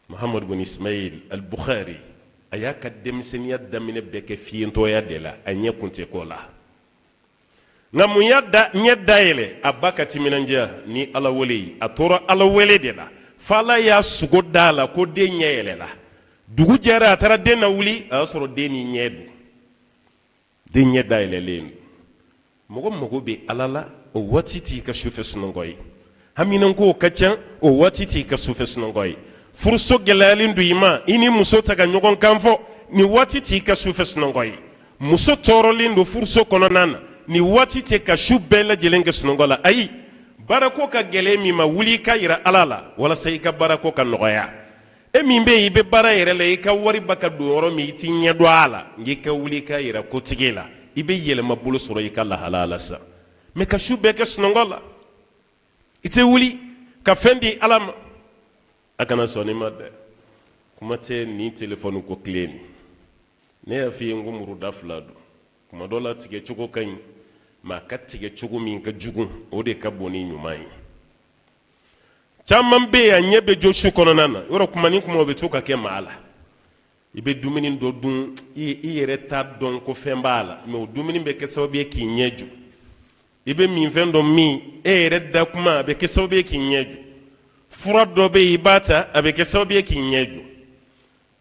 Muhamadu bin Ismail al-Bukhari a y'a ka denmisɛnninya daminɛ bɛɛ kɛ fiyentɔya de la, a ɲɛ kun tɛ ko la. Nka mun y'a da ɲɛ dayɛlɛ? A ba ka timinandiya ni Ala wele ye. A tora Ala wele de la fo Ala y'a sugo da a la ko den ɲɛ yɛlɛla. Dugu jɛra, a taara den lawuli, a y'a sɔrɔ den ni ɲɛ don, den ɲɛ dayɛlɛlen don. Mɔgɔ mago bɛ Ala la, o waati t'i ka sufɛ sunɔgɔ ye. Haminankow ka ca, o waati t'i ka sufɛ sunɔgɔ ye. Furuso gɛlɛyalen don i ma, i ni muso tɛ ka ɲɔgɔn kan fɔ, nin waati t'i ka sufɛ sunɔgɔ ye. Muso tɔɔrɔlen don furuso kɔnɔna na, nin waati tɛ ka su bɛɛ lajɛlen kɛ sunɔgɔ la. Ayi, baarako ka gɛlɛn min ma, wuli i ka yira Ala la walasa i ka baarako ka nɔgɔya. E min bɛ yen, i bɛ baara yɛrɛ la, i ka wari ba ka don yɔrɔ min, i t'i ɲɛ dɔn a la, n'i ka wuli i ka yira kotigi la, i bɛ yɛlɛma bolo sɔrɔ i ka lahala la sa. Mɛ ka su bɛɛ kɛ sunɔgɔ la, i tɛ wuli ka fɛn di Ala ma, a kana sɔn nin ma dɛ. Kuma tɛ nin telefɔni ko tile nin. Ne y'a f'i ye n ko muruda fila don. Kuma dɔ la tigɛ cogo ka ɲi, mɛ a ka tigɛ cogo min ka jugu, o de ka bon ni ɲuman ye. Caman bɛ yen, a ɲɛ bɛ jɔ su kɔnɔna na, yɔrɔ kuma ni kuma o bɛ to ka kɛ maa la. I bɛ dumuni dɔ dun, i yɛrɛ t'a dɔn ko fɛn b'a la, mɛ o dumuni bɛ kɛ sababu ye k'i ɲɛ jɔ. I bɛ minfɛn dɔ min, e yɛrɛ da kuma, a bɛ kɛ sababu ye k'i ɲɛ jɔ. Fura dɔ bɛ yen, i b'a ta, a bɛ kɛ sababu ye k'i ɲɛ jɔ.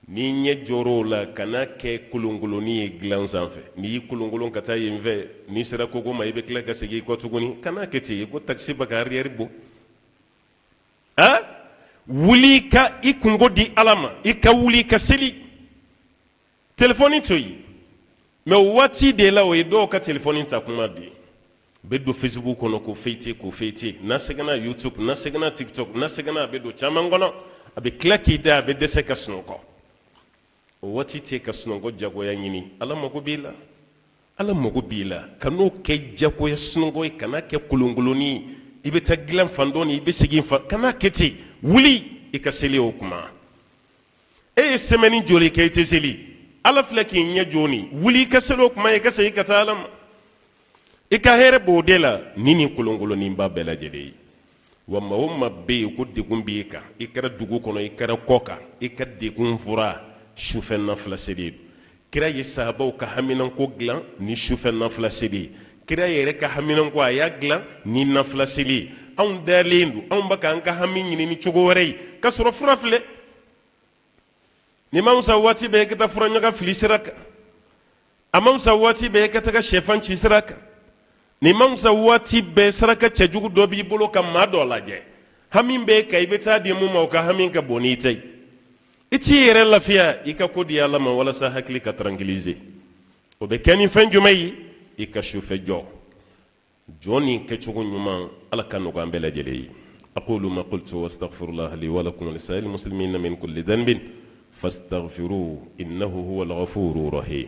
N'i ɲɛ jɔr'o la, kana kɛ kolonkolonnin ye dilan sanfɛ. N'i y'i kolonkolon ka taa yen fɛ, n'i sera kogo ma, i bɛ tila ka segin i kɔ tuguni. Kana kɛ ten, i ko takisi bɛ ka arrière bɔ. A wuli ka i kunko di Ala ma, i ka wuli ka seli, telefɔni to yen. Mɛ o waati de la, o ye dɔw ka telefɔni ta kuma de ye. U bɛ don Facebook kɔnɔ k'o feuilleter, k'o feuilleter, n'a seginna YouTube, n'a seginna TikTok, n'a seginna, a bɛ don caman kɔnɔ, a bɛ tila k'i da, a bɛ dɛsɛ ka sunɔgɔ. O waati tɛ ka sunɔgɔ jagoya ɲini. Ala mago b'i la, Ala mago b'i la. Kan'o kɛ jagoya sunɔgɔ ye, kana kɛ kolonkolonnin ye. I bɛ taa dilan fan dɔ, i bɛ segin fan, kana kɛ ten. Wuli i ka seli. O kuma, e ye semaine joli kɛ i tɛ seli? Ala filɛ k'i ɲɛ jɔ nin. Wuli i ka seli. O kuma, i ka segin ka taa Ala ma. I ka hɛrɛ b'o de la ni nin kolonkolonninba bɛɛ lajɛlen ye. Wa maa o maa bɛ yen ko degun b'i kan, i kɛra dugu kɔnɔ, i kɛra kɔ kan, i ka degun fura sufɛ nafila seli ye. Kira ye sahabaw ka haminanko dilan ni sufɛ nafila seli ye. Kira yɛrɛ ka haminanko, a y'a dilan ni nafila seli ye. Anw dalen don, anw bɛ k'an ka hami ɲini ni cogo wɛrɛ ye ka sɔrɔ fura filɛ nin man fisa. Waati bɛɛ i ka taa fura ɲaga fili sira kan, a man fisa. Waati bɛɛ i ka taga sɛfan ci sira kan, nin man fisa. Waati bɛɛ saraka cɛjugu dɔ b'i bolo ka maa dɔ lajɛ, hami b'e kan, i bɛ taa di mun ma, o ka hami ka bon n'i ta ye. I t'i yɛrɛ lafiya. I ka ko di Ala ma walasa hakili ka tranquilliser. O bɛ kɛ ni fɛn jumɛn ye? I ka sufɛ jɔ jɔ nin kɛcogo ɲuman. Ala ka nɔgɔya an bɛɛ lajɛlen ye. Aqulu ma qultu wa astaghfirullah li wa lakum wa lisa'iril muslimina min kulli dhanbin fastaghfiruhu innahu huwal ghafurur rahim.